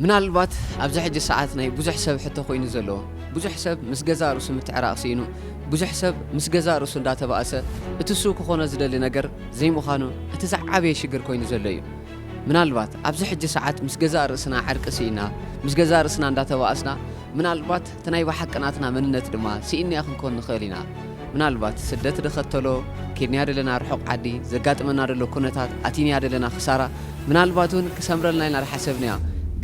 ምናልባት ኣብዚ ሕጂ ሰዓት ናይ ብዙሕ ሰብ ሕቶ ኮይኑ ዘሎ፣ ብዙሕ ሰብ ምስ ገዛእ ርእሱ ምትዕራቕ ስኢኑ፣ ብዙሕ ሰብ ምስ ገዛእ ርእሱ እንዳተባእሰ፣ እቲ እሱ ክኾኖ ዝደሊ ነገር ዘይምዃኑ እቲ ዝዓበየ ሽግር ኮይኑ ዘሎ እዩ። ምናልባት ኣብዚ ሕጂ ሰዓት ምስ ገዛእ ርእስና ዕርቂ ስኢና፣ ምስ ገዛእ ርእስና እንዳተባእስና፣ ምናልባት እቲ ናይ ብሓቂ ናትና መንነት ድማ ስኢንያ ክንኮን ንኽእል ኢና። ምናልባት ስደት ድኸተሎ፣ ኬድንያ ደለና ርሑቕ ዓዲ፣ ዘጋጥመና ደሎ ኩነታት፣ ኣቲንያ ደለና ክሳራ፣ ምናልባት እውን ክሰምረልና ኢና ድሓሰብንያ።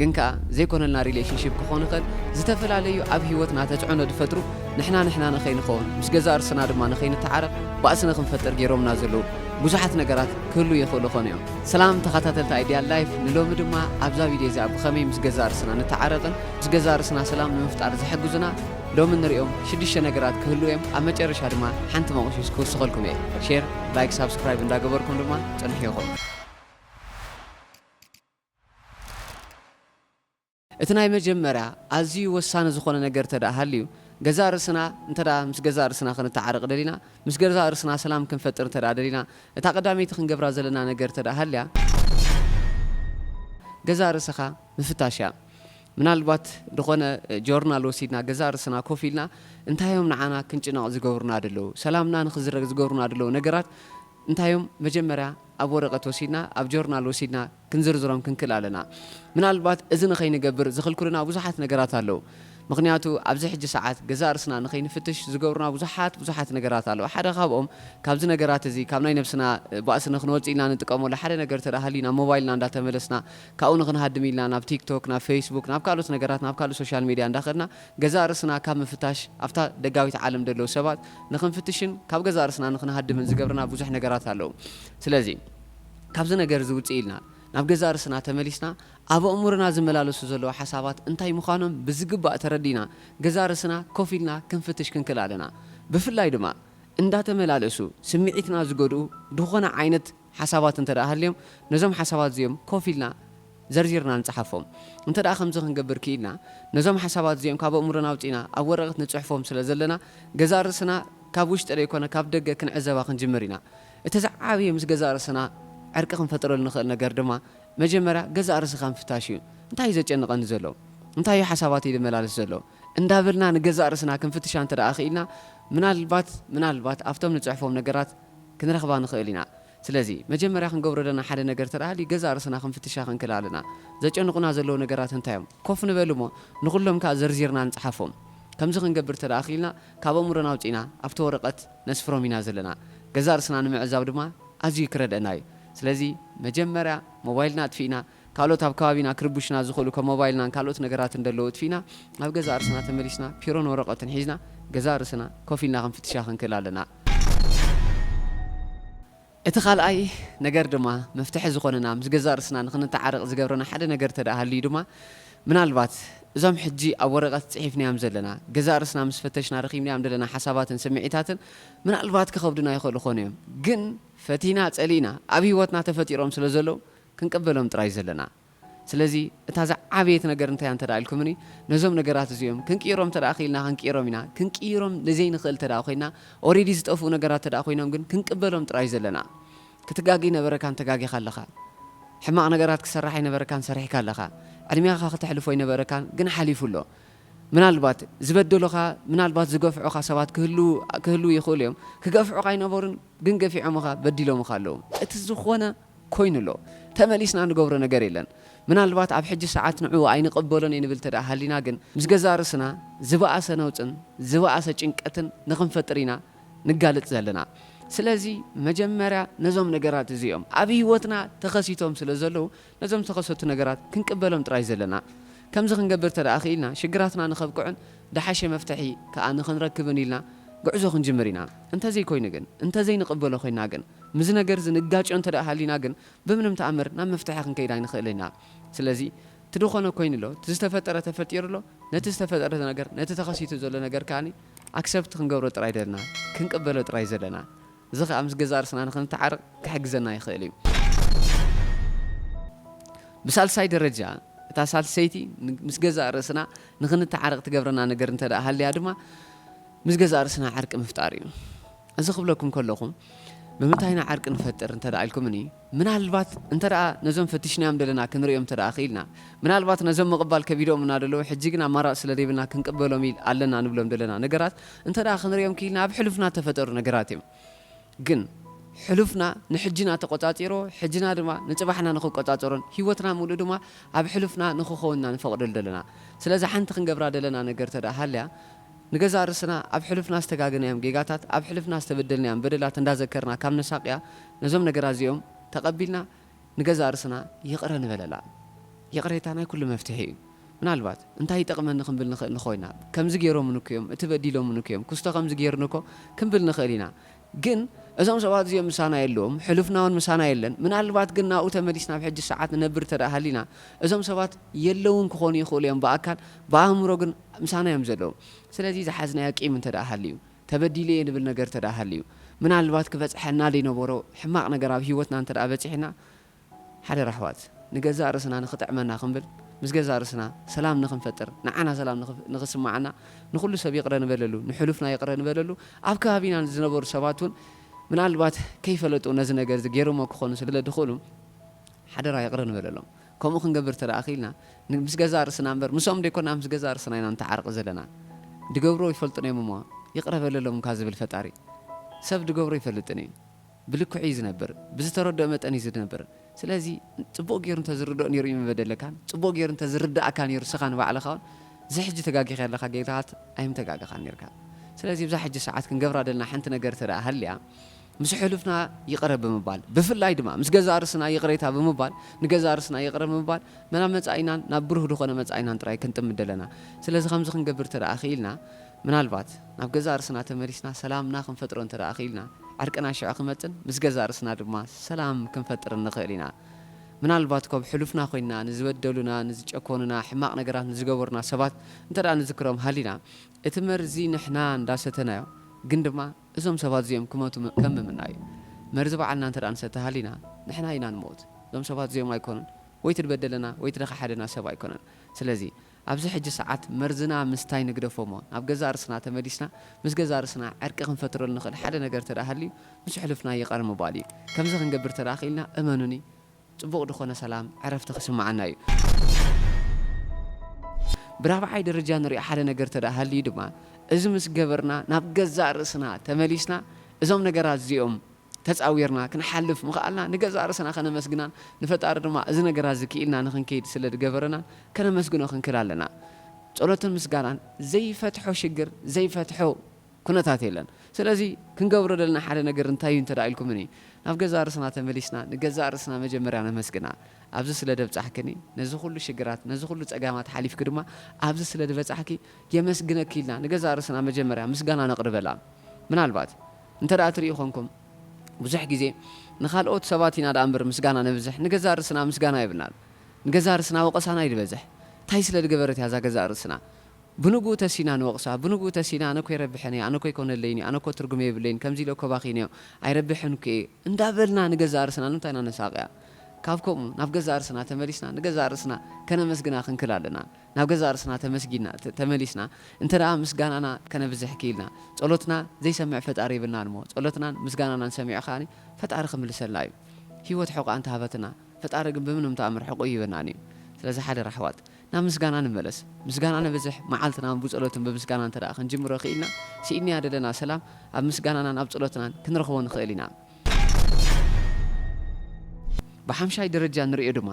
ግን ከኣ ዘይኮነልና ሪሌሽንሺፕ ክኾን ይኽእል። ዝተፈላለዩ ኣብ ህይወትና ተጽዕኖ ድፈጥሩ ንሕና ንሕና ንኸይንኸውን፣ ምስ ገዛእ ርእስና ድማ ንኸይንተዓረቕ ባእሲ ንኽንፈጥር ገይሮምና ዘለዉ ብዙሓት ነገራት ክህሉ ይኽእሉ ኾኑ እዮም። ሰላም ተኸታተልቲ ኣይድያ ላይፍ፣ ንሎሚ ድማ ኣብዛ ቪድዮ እዚኣ ብኸመይ ምስ ገዛእ ርእስና ንተዓረቕን ምስ ገዛእ ርእስና ሰላም ንምፍጣር ዝሕግዙና ሎሚ ንሪኦም ሽዱሽተ ነገራት ክህሉ እዮም። ኣብ መጨረሻ ድማ ሓንቲ መቑሽሽ ክውስኸልኩም እየ። ሼር፣ ላይክ፣ ሳብስክራይብ እንዳገበርኩም ድማ ጽንሑ ኢኹም። እቲ ናይ መጀመርያ ኣዝዩ ወሳኒ ዝኾነ ነገር እንተ ደኣ ሃልዩ፣ ገዛእ ርእስና እንተ ደኣ ምስ ገዛእ ርእስና ክንተዓረቕ ደሊና፣ ምስ ገዛእ ርእስና ሰላም ክንፈጥር እንተ ደኣ ደሊና፣ እታ ቀዳመይቲ ክንገብራ ዘለና ነገር እንተ ደኣ ሃልያ፣ ገዛእ ርእስኻ ምፍታሽ እያ። ምናልባት ዝኾነ ጆርናል ወሲድና፣ ገዛእ ርእስና ኮፍ ኢልና፣ እንታይ እዮም ንዓና ክንጭነቕ ዝገብሩና ደለዉ? ሰላምና ንኽዝረግ ዝገብሩና ደለዉ ነገራት እንታይ እዮም? መጀመርያ ኣብ ወረቐት ወሲድና፣ ኣብ ጆርናል ወሲድና ክንዝርዝሮም ክንክእል ኣለና። ምናልባት እዚ ንኸይንገብር ዝኽልክሉና ብዙሓት ነገራት ኣለዉ። ምኽንያቱ ኣብዚ ሕጂ ሰዓት ገዛእ ርእስና ንኸይንፍትሽ ዝገብሩና ብዙሓት፣ ብዙሓት ነገራት ኣለዉ። ሓደ ካብኦም ካብዚ ነገራት እዚ፣ ካብ ናይ ነብስና ባእሲ ንኽንወጽእ ኢልና ንጥቀመሉ ሓደ ነገር እንተ ደኣ ሃልዩ፣ ናብ ሞባይልና እንዳተመለስና፣ ካብኡ ንኽንሃድም ኢልና ናብ ቲክቶክ፣ ናብ ፌስቡክ፣ ናብ ካልኦት ነገራት፣ ናብ ካልእ ሶሻል ሚድያ እንዳኸድና፣ ገዛእ ርእስና ካብ ምፍታሽ፣ ኣብታ ደጋዊት ዓለም ዘለዉ ሰባት ንኽንፍትሽን ካብ ገዛእ ርእስና ንኽንሃድምን ዝገብርና ብዙሕ ነገራት ኣለዉ። ስለዚ፣ ካብዚ ነገር እዚ ውጽእ ኢልና፣ ናብ ገዛእ ርእስና ተመሊስና፣ ኣብ ኣእምሮና ዝመላለሱ ዘለዉ ሓሳባት እንታይ ምዃኖም ብዝግባእ ተረዲና፣ ገዛእ ርእስና ኮፍ ኢልና ክንፍትሽ ክንክእል ኣለና። ብፍላይ ድማ፣ እንዳተመላለሱ ስምዒትና ዝጎድኡ ዝኾነ ዓይነት ሓሳባት እንተ ደኣ ሃልዮም፣ ነዞም ሓሳባት እዚኦም ኮፍ ኢልና ዘርዚርና ንጽሓፎም። እንተ ደኣ ከምዚ ክንገብር ክኢልና፣ ነዞም ሓሳባት እዚኦም ካብ ኣእምሮና ኣውጺእና ኣብ ወረቐት ንጽሕፎም ስለ ዘለና፣ ገዛእ ርእስና ካብ ውሽጢ ደይኮነ ካብ ደገ ክንዕዘባ ክንጅምር ኢና። እቲ ዝዓበየ ምስ ገዛእ ርእስና ዕርቂ ክንፈጥረሉ ንኽእል ነገር ድማ፣ መጀመርያ ገዛእ ርእስኻ ምፍታሽ እዩ። እንታይ እዩ ዘጨንቐኒ ዘሎ? እንታይ እዩ ሓሳባተይ ዝመላለስ ዘሎ? እንዳበልና ንገዛእ ርእስና ክንፍትሻ እንተ ደኣ ክኢልና፣ ምናልባት፣ ምናልባት ኣብቶም ንጽሕፎም ነገራት ክንረኽባ ንኽእል ኢና። ስለዚ፣ መጀመርያ ክንገብሮ ዘለና ሓደ ነገር እንተ ደኣ ሃልዩ፣ ገዛእ ርእስና ክንፍትሻ ክንክእል ኣለና። ዘጨንቑና ዘለዉ ነገራት እንታይ እዮም? ኮፍ ንበል እሞ፣ ንኹሎም ከኣ ዘርዚርና ንጽሓፎም። ከምዚ ክንገብር እንተ ደኣ ክኢልና፣ ካብ ኣእምሮና ኣውጺእና ኣብቲ ወረቐት ነስፍሮም ኢና ዘለና። ገዛእ ርእስና ንምዕዛብ ድማ ኣዝዩ ክረድአና እዩ። ስለዚ መጀመርያ ሞባይልና ኣጥፊእና፣ ካልኦት ኣብ ከባቢና ክርብሹና ዝኽእሉ ከም ሞባይልናን ካልኦት ነገራትን ዘለዉ ኣጥፊእና፣ ናብ ገዛእ ርእስና ተመሊስና ፒሮን ወረቐትን ሒዝና ገዛእ ርእስና ኮፍ ኢልና ክንፍትሻ ክንክእል ኣለና። እቲ ካልኣይ ነገር ድማ መፍትሒ ዝኾነና ምስ ገዛእ ርእስና ንኽንተዓረቕ ዝገብረና ሓደ ነገር እንተ ደኣ ሃልዩ ድማ ምናልባት እዞም ሕጂ ኣብ ወረቐት ጽሒፍናዮም ዘለና፣ ገዛእ ርእስና ምስ ፈተሽና ረኺብናዮም ዘለና ሓሳባትን ስምዒታትን ምናልባት ክኸብዱና ይኽእሉ ኾኑ እዮም። ግን ፈቲና ጸሊእና ኣብ ህይወትና ተፈጢሮም ስለ ዘለዉ ክንቅበሎም ጥራይ ዘለና። ስለዚ እታ ዝዓበየት ነገር እንታይ እንተ ደኣ ኢልኩምኒ፣ ነዞም ነገራት እዚኦም ክንቅይሮም እንተ ደኣ ክኢልና ክንቅይሮም ኢና። ክንቅይሮም ንዘይንኽእል እንተ ደኣ ኮይና፣ ኦሬዲ ዝጠፍኡ ነገራት እንተ ደኣ ኮይኖም ግን ክንቅበሎም ጥራይ ዘለና። ክትጋጊ ነበረካን ተጋጊኻ ኣለኻ። ሕማቕ ነገራት ክሰርሕ ኣይነበረካን ሰሪሕካ ኣለኻ። ዕድሜኻ ከተሕልፎ ኣይነበረካን ግን ሓሊፉ ኣሎ። ምናልባት ዝበደሉኻ፣ ምናልባት ዝገፍዑኻ ሰባት ክህሉ፣ ክህልዉ ይኽእሉ እዮም። ክገፍዑኻ ኣይነበሩን ግን ገፊዖምኻ፣ በዲሎምኻ ኣለዉ። እቲ ዝኾነ ኮይኑ ኣሎ። ተመሊስና ንገብሮ ነገር የለን። ምናልባት ኣብ ሕጂ ሰዓት ንዕኡ ኣይንቕበሎን እየ ንብል እንተ ደኣ ሃሊና ግን፣ ምስ ገዛእ ርእስና ዝበኣሰ ነውጽን ዝበኣሰ ጭንቀትን ንኽንፈጥር ኢና ንጋለጽ ዘለና። ስለዚ መጀመርያ ነዞም ነገራት እዚኦም ኣብ ህይወትና ተኸሲቶም ስለ ዘለዉ፣ ነዞም ዝተኸሰቱ ነገራት ክንቅበሎም ጥራይ ዘለና። ከምዚ ክንገብር እንተ ደኣ ክኢልና፣ ሽግራትና ንኸብቅዑን ደሓሸ መፍትሒ ከኣ ንኽንረክብን ኢልና ጉዕዞ ክንጅምር ኢና። እንተዘይኮይኑ ግን፣ እንተዘይንቕበሎ ኮይና ግን፣ ምስዚ ነገር እዚ ንጋጮ እንተ ደኣ ሃሊና ግን፣ ብምንም ተኣምር ናብ መፍትሒ ክንከይድ ኣይንኽእልን ኢና። ስለዚ፣ እቲ ዝኾነ ኮይኑ ኣሎ፣ እቲ ዝተፈጠረ ተፈጢሩ ኣሎ፣ ነቲ ዝተፈጠረ ነገር፣ ነቲ ተኸሲቱ ዘሎ ነገር ከኣኒ ኣክሰፕት ክንገብሮ ጥራይ ዘለና፣ ክንቅበሎ ጥራይ ዘለና። እዚ ኸኣ ምስ ገዛእ ርእስና ንኽንተዓረቕ ክሕግዘና ይኽእል እዩ። ብሳልሳይ ደረጃ፣ እታ ሳልሰይቲ ን-፣ ምስ ገዛእ ርእስና ንኽንተዓረቕ ትገብረና ነገር እንተ ደኣ ሃልያ ድማ፣ ምስ ገዛእ ርእስና ዕርቂ ምፍጣር እዩ። እዚ ክብለኩም ከለኹ፣ ብምንታይ ኢና ዓርቂ ንፈጥር እንተ ደኣ ኢልኩምኒ፣ ምናልባት እንተ ደኣ ነዞም ፈቲሽናዮም ደለና ክንርእዮም እንተ ደኣ ክኢልና፣ ምናልባት ነዞም ምቕባል ከቢዶምና ደለዉ፣ ሕጂ ግን ኣማራጺ ስለ ዘይብልና ክንቅበሎም ኢል-፣ ኣለና ንብሎም ደለና ነገራት እንተ ደኣ ክንርእዮም ክኢልና፣ ኣብ ሕሉፍና እተፈጠሩ ነገራት እዮም። ግን ሕሉፍና ንሕጅና ተቖጻጺሮ፣ ሕጅና ድማ ንጽባሕና ንኽቆጻጸሮን ህይወትና ምሉእ ድማ ኣብ ሕሉፍና ንኽኸውንና ንፈቕደሉ ደለና። ስለዚ ሓንቲ ክንገብራ ደለና ነገር እንተ ደኣ ሃልያ፣ ንገዛእ ርእስና ኣብ ሕሉፍና ዝተጋገናዮም ጌጋታት፣ ኣብ ሕሉፍና ዝተበደልናዮም በደላት እንዳዘከርና ካብ ነሳቕያ፣ ነዞም ነገራት እዚኦም ተቐቢልና ንገዛእ ርእስና ይቕረ ንበለላ። ይቕሬታ ናይ ኩሉ መፍትሒ እዩ። ምናልባት እንታይ ይጠቕመኒ ክንብል ንኽእል ንኾይና፣ ከምዚ ገይሮምኒ እኮ እዮም፣ እቲ በዲሎምኒ እኮ እዮም፣ ክስቶ ከምዚ ገይሩኒ እኮ ክንብል ንኽእል ኢና። ግን እዞም ሰባት እዚኦም ምሳና የለዎም፣ ሕሉፍና እውን ምሳና የለን። ምናልባት ግን ናብኡ ተመሊስና ኣብ ሕጂ ሰዓት ንነብር እንተ ደኣ ሃሊና፣ እዞም ሰባት የለውን ክኾኑ ይኽእሉ እዮም ብኣካል፣ ብኣእምሮ ግን ምሳና እዮም ዘለዉ። ስለዚ ዝሓዝናዮ ቂም እንተ ደኣ ሃልዩ፣ ተበዲለ እየ ንብል ነገር እንተ ደኣ ሃልዩ፣ ምናልባት ክበጽሐና ዘይነበሮ ሕማቕ ነገር ኣብ ህይወትና እንተ ደኣ በጺሕና፣ ሓደራ ኣሕዋት፣ ንገዛእ ርእስና ንኽጥዕመና ክንብል፣ ምስ ገዛእ ርእስና ሰላም ንኽንፈጥር፣ ንዓና ሰላም ንኽ-፣ ንኽስምዓና፣ ንኹሉ ሰብ ይቕረ ንበለሉ፣ ንሕሉፍና ይቕረ ንበለሉ። ኣብ ከባቢና ዝነበሩ ሰባት እውን ምናልባት ከይፈለጡ ነዚ ነገር እዚ ገይሮሞ ክኾኑ ስለ ድኽእሉ፣ ሓደራ ይቕረ ንበለሎም። ከምኡ ክንገብር እንተ ደኣ ክኢልና፣ ን-፣ ምስ ገዛእ ርእስና እምበር፣ ምስኦም ደይኮና ምስ ገዛእ ርእስና ኢና ንተዓርቕ ዘለና። ድገብሮ ይፈልጡን እዮም እሞ፣ ይቕረ በለሎም እኳ ዝብል ፈጣሪ፣ ሰብ ድገብሮ ይፈልጥን እዩ። ብልክዑ እዩ ዝነብር፣ ብዝተረድኦ መጠን እዩ ዝነብር። ስለዚ ጽቡቕ ገይሩ እንተ ዝርድኦ ነይሩ እዩ ምበደለካን፣ ጽቡቕ ገይሩ እንተ ዝርድኣካ ነይሩ ንስኻ ንባዕልኻ እውን፣ እዚ ሕጂ ተጋጊኻ ኣለኻ ጌጋታት ኣይምተጋገኻን ነይርካ። ስለዚ ብዛ ሕጂ ሰዓት ክንገብራ ደልና ሓንቲ ነገር እንተ ደኣ ሃልያ፣ ምስ ሕሉፍና ይቕረ ብምባል፣ ብፍላይ ድማ ምስ ገዛእ ርእስና ይቕሬታ ብምባል፣ ንገዛእ ርእስና ይቕረ ብምባል፣ ናብ መጻኢናን ናብ ብሩህ ዝኾነ መጻኢናን ጥራይ ክንጥምት ደለና። ስለዚ ከምዚ ክንገብር እንተ ደኣ ክኢልና፣ ምናልባት ናብ ገዛእ ርእስና ተመሊስና ሰላምና ክንፈጥሮ እንተ ደኣ ክኢልና፣ ዕርቅና ሽዑ ክመጽን ምስ ገዛእ ርእስና ድማ ሰላም ክንፈጥር ንኽእል ኢና። ምናልባት ኮብ ሕሉፍና ኮይንና ንዝበደሉና፣ ንዝጨኮኑና፣ ሕማቕ ነገራት ንዝገበሩና ሰባት እንተ ደኣ ንዝክሮም ሃሊና፣ እቲ መርዚ ንሕና እንዳሰተናዮ፣ ግን ድማ እዞም ሰባት እዚኦም ክመቱ ም-፣ ከም ምምና እዩ። መርዚ ባዕልና እንተ ደኣ ንሰተ ሃሊና፣ ንሕና ኢና ንሞት። እዞም ሰባት እዚኦም ኣይኮኑን። ወይ እቲ ዝበደለና፣ ወይ እቲ ደኸሓደና ሰብ ኣይኮነን። ስለዚ፣ ኣብዚ ሕጂ ሰዓት መርዝና ምስታይ ንግደፎ እሞ፣ ናብ ገዛእ ርእስና ተመሊስና፣ ምስ ገዛእ ርእስና ዕርቂ ክንፈጥረሉ ንኽእል ሓደ ነገር እንተ ደኣ ሃልዩ፣ ምስ ሕሉፍና ይቕረ ምባል እዩ። ከምዚ ክንገብር እንተ ደኣ ክኢልና፣ እመኑኒ፣ ጽቡቕ ዝኾነ ሰላም፣ ዕረፍቲ ክስምዓና እዩ። ብራብዓይ ደረጃ ንሪኦ ሓደ ነገር እንተ ደኣ ሃልዩ ድማ፣ እዚ ምስ ገበርና፣ ናብ ገዛእ ርእስና ተመሊስና፣ እዞም ነገራት እዚኦም ተጻዊርና ክንሓልፍ ምኽኣልና ንገዛእ ርእስና ከነመስግናን ንፈጣሪ ድማ እዚ ነገራት እዚ ክኢልና ንኽንከይድ ስለ ዝገበረና ከነመስግኖ ክንክእል ኣለና። ጸሎትን ምስጋናን ዘይፈትሖ ሽግር፣ ዘይፈትሖ ኩነታት የለን። ስለዚ ክንገብሮ ደለና ሓደ ነገር እንታይ እዩ እንተ ደኣ ኢልኩምኒ፣ ናብ ገዛእ ርእስና ተመሊስና ንገዛእ ርእስና መጀመርያ ነመስግና። ኣብዚ ስለ ደብጻሕክኒ፣ ነዚ ኩሉ ሽግራት፣ ነዚ ኩሉ ጸጋማት ሓሊፍኪ ድማ ኣብዚ ስለ ዝበጻሕኪ የመስግነኪ ኢልና ንገዛእ ርእስና መጀመርያ ምስጋና ነቕርበላ። ምናልባት እንተ ደኣ ትርእዩ ኾንኩም፣ ብዙሕ ግዜ ንኻልኦት ሰባት ኢና ደኣ እምበር ምስጋና ነብዝሕ፣ ንገዛእ ርእስና ምስጋና የብልናን። ንገዛእ ርእስና ወቐሳና እዩ ዝበዝሕ። እንታይ ስለ ዝገበረት እያ እዛ ገዛእ ርእስና? ብንግኡ ተሲና ንወቕሳ፣ ብንግኡ ተሲና ኣነ እኮ ይረብሐን እየ፣ ኣነ እኮ ይኮነለይን እዩ፣ ኣነ እኮ ትርጉም የብለይን፣ ከምዚ ኢለ እኮ ባኺነ እየ፣ ኣይረብሕን እኮ እየ እንዳበልና ንገዛእ ርእስና ንምንታይ ኢና ነሳቕያ? ካብ ከምኡ ናብ ገዛእ ርእስና ተመሊስና ንገዛእ ርእስና ከነመስግና ክንክል ኣለና። ናብ ገዛእ ርእስና ተመስጊና፣ ተ-፣ ተመሊስና፣ እንተ ደኣ ምስጋናና ከነብዝሕ ክኢልና፣ ጸሎትና ዘይሰምዕ ፈጣሪ የብልናን እሞ፣ ጸሎትናን ምስጋናናን ሰሚዑ ከኣኒ ፈጣሪ ክምልሰልና እዩ። ህይወት ሕቖኣ እንተሃበትና፣ ፈጣሪ ግን ብምንም ተኣምር ሕቖ ይህበናን እዩ። ስለዚ ሓደራ ኣሕዋት፣ ናብ ምስጋና ንመለስ። ምስጋና ነብዝሕ፣ መዓልትና ብጸሎትን ብምስጋና እንተ ደኣ ክንጅምሮ ክኢልና፣ ስኢንያ ደለና ሰላም ኣብ ምስጋናናን ኣብ ጸሎትናን ክንረኽቦ ንኽእል ኢና። ብሓምሻይ ደረጃ ንሪኦ ድማ፣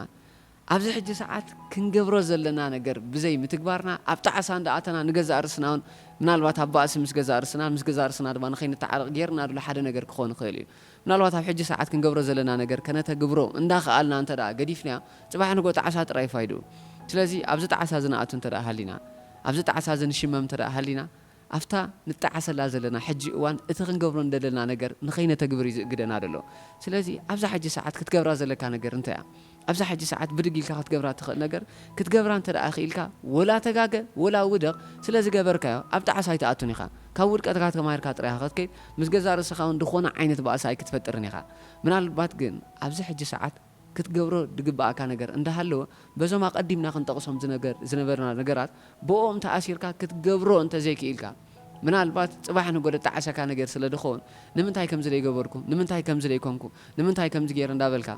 ኣብዚ ሕጂ ሰዓት ክንገብሮ ዘለና ነገር ብዘይ ምትግባርና ኣብ ጣዕሳ እንዳኣተና ንገዛእ ርእስና እውን ምናልባት ኣብ ባእሲ ምስ ገዛእ ርእስና፣ ምስ ገዛእ ርእስና ድማ ንኸይንተዓረቕ ጌርና ድሎ ሓደ ነገር ክኸውን ይኽእል እዩ። ምናልባት ኣብ ሕጂ ሰዓት ክንገብሮ ዘለና ነገር ከነተግብሮ እንዳኸኣልና እንተ ደኣ ገዲፍናዮ፣ ጽባሕ ንግሆ ጣዕሳ ጥራይ ፋይድኡ። ስለዚ ኣብዚ ጣዕሳ እዚ ንኣቱ እንተ ደኣ ሃሊና፣ ኣብዚ ጣዕሳ እዚ ንሽመም እንተ ደኣ ሃሊና፣ ኣብታ ንጣዓሰላ ዘለና ሕጂ እዋን እቲ ክንገብሮ እንደለና ነገር ንኸይነተግብር እዩ ዝእግደና ዘሎ። ስለዚ ኣብዛ ሕጂ ሰዓት ክትገብራ ዘለካ ነገር እንታይ እያ? ኣብዛ ሕጂ ሰዓት ብድግ ኢልካ ክትገብራ ትኽእል ነገር ክትገብራ እንተ ደኣ ክኢልካ፣ ወላ ተጋገ፣ ወላ ውደቕ፣ ስለ ዝገበርካዮ ኣብ ጣዕሳ ኣይትኣቱን ኢኻ። ካብ ውድቀትካ ተማሂርካ ጥራይ ኢኻ ክትከይድ፣ ምስ ገዛእ ርእስኻ እውን ዝኾነ ዓይነት ባእሲ ኣይክትፈጥርን ኢኻ። ምናልባት ግን ኣብዚ ሕጂ ሰዓት ክትገብሮ ዝግብኣካ ነገር እንዳሃለወ፣ በዞም ኣቐዲምና ክንጠቕሶም ዝነገር-፣ ዝነበርና ነገራት፣ ብኦም ተኣሲርካ ክትገብሮ እንተዘይክኢልካ፣ ምናልባት ጽባሕ ንጎ ደጣዓሰካ ነገር ስለ ድኸውን፣ ንምንታይ ከምዚ ደይገበርኩ፣ ንምንታይ ከምዚ ደይኮንኩ፣ ንምንታይ ከምዚ ገይረ እንዳበልካ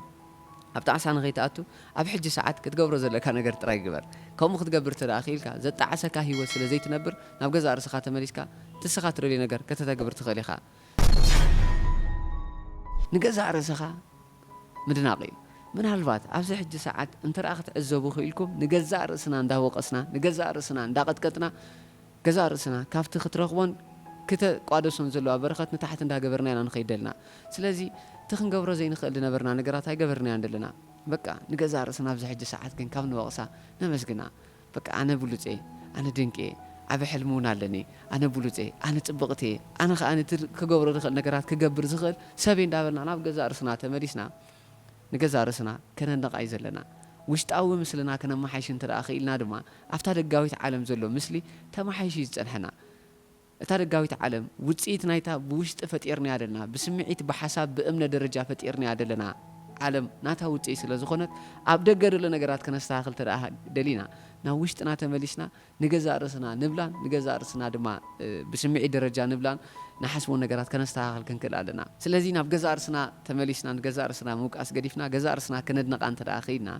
ኣብ ጣዕሳ ንኸይትኣቱ፣ ኣብ ሕጂ ሰዓት ክትገብሮ ዘለካ ነገር ጥራይ ግበር። ከምኡ ክትገብር እንተ ደኣ ክኢልካ፣ ዘጣዓሰካ ህይወት ስለ ዘይትነብር፣ ናብ ገዛእ ርእስኻ ተመሊስካ፣ እቲ ንስኻ ትደልዮ ነገር ከተተግብር ትኽእል ኢኻ። ንገዛእ ርእስኻ ምድናቕ እዩ። ምናልባት ኣብዚ ሕጂ ሰዓት እንተ ደኣ ክትዕዘቡ ክኢልኩም፣ ንገዛእ ርእስና እንዳወቐስና፣ ንገዛእ ርእስና እንዳቐጥቀጥና፣ ገዛእ ርእስና ካብቲ ክትረኽቦን ክተቋደሶን ዘለዋ በረኸት ንታሕቲ እንዳገበርና ኢና ንኸይድ ደልና። ስለዚ እቲ ክንገብሮ ዘይንኽእል ዝነበርና ነገራት ኣይገበርናዮን ዘለና። በቃ ንገዛእ ርእስና ኣብዚ ሕጂ ሰዓት ግን ካብ ንወቕሳ ነመስግና። በቃ ኣነ ብሉጽ እየ፣ ኣነ ድንቂ እየ፣ ዓቢ ሕልሚ እውን ኣለኒ፣ ኣነ ብሉጽ እየ፣ ኣነ ጽብቕቲ እየ፣ ኣነ ኸኣ እቲ ክገብሮ ዝኽእል ነገራት ክገብር ዝኽእል ሰብ እየ እንዳበልና ናብ ገዛእ ርእስና ተመሊስና ንገዛእ ርእስና ከነድንቓ እዩ ዘለና። ውሽጣዊ ምስልና ከነመሓይሽ እንተ ደኣ ክኢልና ድማ ኣብታ ደጋዊት ዓለም ዘሎ ምስሊ ተመሓይሹ እዩ ዝጸንሐና። እታ ደጋዊት ዓለም ውጽኢት ናይታ ብውሽጢ ፈጢርናያ ዘለና፣ ብስምዒት፣ ብሓሳብ፣ ብእምነ ደረጃ ፈጢርናያ ዘለና ዓለም ናታ ውጽኢት ስለ ዝኾነት፣ ኣብ ደገ ዘሎ ነገራት ከነስተኻኽል እንተ ደኣ ደሊና፣ ናብ ውሽጥና ተመሊስና ንገዛእ ርእስና ንብላን፣ ንገዛእ ርእስና ድማ፣ እ፣ ብስምዒት ደረጃ ንብላን ንሓስቦን ነገራት ከነስተኻኽል ክንክእል ኣለና። ስለዚ ናብ ገዛእ ርእስና ተመሊስና፣ ንገዛእ ርእስና ምውቃስ ገዲፍና፣ ገዛእ ርእስና ከነድንቓ እንተ ደኣ ኽኢልና፣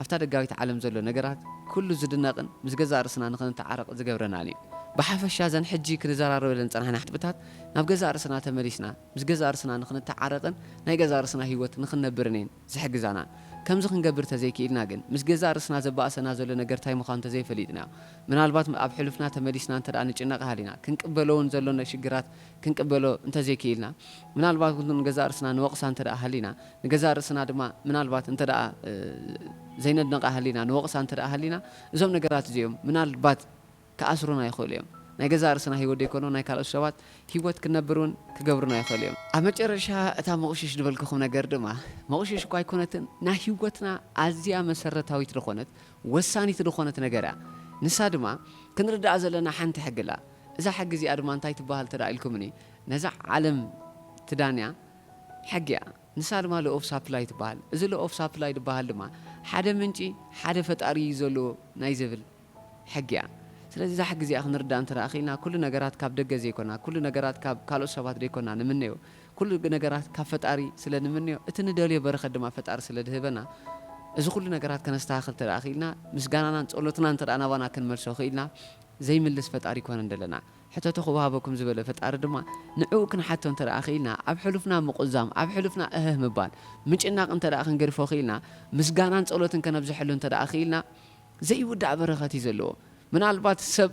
ኣብታ ደጋዊት ዓለም ዘሎ ነገራት ኩሉ ዝድነቕን ምስ ገዛእ ርእስና ንኽንተዓረቕ ዝገብረናን እዩ። ብሓፈሻ እዘን ሕጂ ክንዘራረበለን ዝጸናሕና ነጥብታት ናብ ገዛእ ርእስና ተመሊስና ምስ ገዛእ ርእስና ንኽንተዓረቕን ናይ ገዛእ ርእስና ህይወት ንኽንነብርን እየን ዝሕግዛና። ከምዚ ክንገብር ተዘይክኢልና ግን፣ ምስ ገዛእ ርእስና ዘባእሰና ዘሎ ነገር እንታይ ምዃኑ እንተዘይፈሊጥናዮ፣ ምናልባት ኣብ ሕሉፍና ተመሊስና እንተ ደኣ ንጭነቕ ሃሊና፣ ክንቅበሎ እውን ዘሎና ሽግራት ክንቅበሎ እንተዘይክኢልና፣ ምናልባት እውን ንገዛእ ርእስና ንወቕሳ እንተ ደኣ ሃሊና፣ ንገዛእ ርእስና ድማ ምናልባት እንተ ደኣ፣ እ፣ ዘይነድንቓ ሃሊና፣ ንወቕሳ እንተ ደኣ ሃሊና፣ እዞም ነገራት እዚኦም ምናልባት ክኣስሩና ይኽእሉ እዮም። ናይ ገዛእ ርእስና ህይወት ዘይኮነ፣ ናይ ካልኦት ሰባት ህይወት ክንነብር እውን ክገብሩና ይኽእሉ እዮም። ኣብ መጨረሻ እታ መቑሽሽ ዝበልኩኹም ነገር ድማ፣ መቑሽሽ እኳ ኣይኮነትን፣ ናይ ህይወትና ኣዝያ መሰረታዊት ዝኾነት፣ ወሳኒት ዝኾነት ነገር እያ። ንሳ ድማ ክንርድኣ ዘለና ሓንቲ ሕጊ ኣላ። እዛ ሕጊ እዚኣ ድማ እንታይ ትበሃል እንተ ደኣ ኢልኩምኒ፣ ነዛ ዓለም ትዳንያ ሕጊ እያ። ንሳ ድማ law of supply ትበሃል። እዚ law of supply ዝበሃል ድማ ሓደ ምንጪ፣ ሓደ ፈጣሪ እዩ ዘለዎ ናይ ዝብል ሕጊ እያ። ስለዚ እዛ ሕጊ እዚኣ ክንርዳእ እንተ ደኣ ኽኢልና፣ ኩሉ ነገራት ካብ ደገ ዘይኮና፣ ኩሉ ነገራት ካብ ካልኦት ሰባት ዘይኮና ንምነዮ፣ ኩሉ ነገራት ካብ ፈጣሪ ስለ ንምነዮ፣ እቲ ንደልዮ በረኸት ድማ ፈጣሪ ስለ ዝህበና፣ እዚ ኩሉ ነገራት ከነስተኻኽል እንተ ደኣ ኽኢልና፣ ምስጋናናን ጸሎትናን እንተ ደኣ ናባና ክንመልሶ ኽኢልና፣ ዘይምልስ ፈጣሪ ኣይኮነን ዘለና። ሕተቱ ክወሃበኩም ዝበለ ፈጣሪ ድማ ንዕኡ ክንሓቶ እንተ ደኣ ኽኢልና፣ ኣብ ሕሉፍና ምቑዛም፣ ኣብ ሕሉፍና እህህ ምባል፣ ምጭናቕ እንተ ደኣ ክንገድፎ ኽኢልና፣ ምስጋናን ጸሎትን ከነብዝሐሉ እንተ ደኣ ኽኢልና፣ ዘይውዳእ በረኸት እዩ ዘለዎ። ምናልባት ሰብ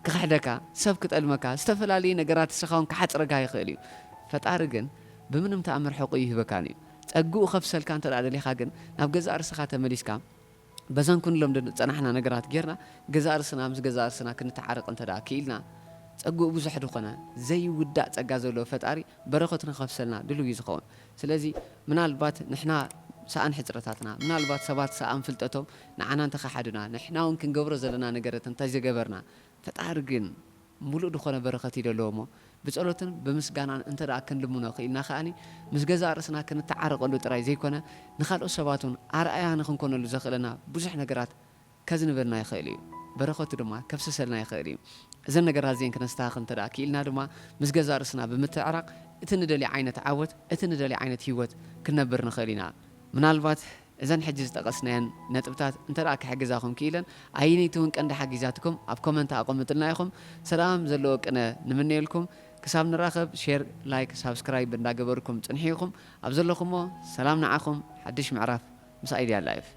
ክኽሕደካ፣ ሰብ ክጠልመካ፣ ዝተፈላለየ ነገራት ንስኻ እውን ክሓጽረካ ይኽእል እዩ። ፈጣሪ ግን ብምንም ተኣምር ሕቑኡ ይህበካን እዩ። ጸግኡ ከፍሰልካ እንተ ደኣ ደሊኻ ግን፣ ናብ ገዛእ ርእስኻ ተመሊስካ፣ በዘን ክንብሎም ዝጸናሕና ነገራት ጌርና፣ ገዛእ ርእስና ምስ ገዛእ ርእስና ክንተዓረቕ እንተ ደኣ ክኢልና፣ ጸግኡ ብዙሕ ዝኾነ ዘይውዳእ ጸጋ ዘለዎ ፈጣሪ በረኸቱ ንኸፍሰልና ድሉው እዩ ዝኸውን። ስለዚ ምናልባት ንሕና ሰኣን ሕጽረታትና፣ ምናልባት ሰባት ሰኣን ፍልጠቶም ንዓና እንተኸሓዱና፣ ንሕና እውን ክንገብሮ ዘለና ነገራት እንተዘይገበርና፣ ፈጣሪ ግን ምሉእ ዝኾነ በረኸት እዩ ዘለዎ እሞ፣ ብጸሎትን ብምስጋናን እንተ ደኣ ክንልምኖ ክኢልና ከኣኒ፣ ምስ ገዛእ ርእስና ክንተዓረቐሉ ጥራይ ዘይኮነ፣ ንኻልኦት ሰባት እውን ኣርኣያ ንኽንኮነሉ ዘኽእለና ብዙሕ ነገራት ከዝንበልና ይኽእል እዩ። በረኸቱ ድማ ከፍስሰልና ይኽእል እዩ። እዘን ነገራት እዚአን ክነስተኻኽል እንተ ደኣ ክኢልና ድማ፣ ምስ ገዛእ ርእስና ብምትዕራቕ፣ እቲ ንደልዮ ዓይነት ዓወት፣ እቲ ንደልዮ ዓይነት ህይወት ክንነብር ንኽእል ኢና። ምናልባት እዘን ሕጂ ዝጠቐስናየን ነጥብታት እንተ ደኣ ክሕግዛኹም ክኢለን፣ ኣየነይቲ እውን ቀንዲ ሓጊዛትኩም ኣብ ኮመንት ኣቐምጥልና ኢኹም። ሰላም ዘለዎ ቅነ ንምነየልኩም። ክሳብ ንራኸብ፣ ሼር፣ ላይክ፣ ሳብስክራይብ እንዳገበርኩም ጽንሑ ኢኹም። ኣብ ዘለኹሞ ሰላም ንዓኹም። ሓድሽ ምዕራፍ ምስ ኣይድያ ላይፍ።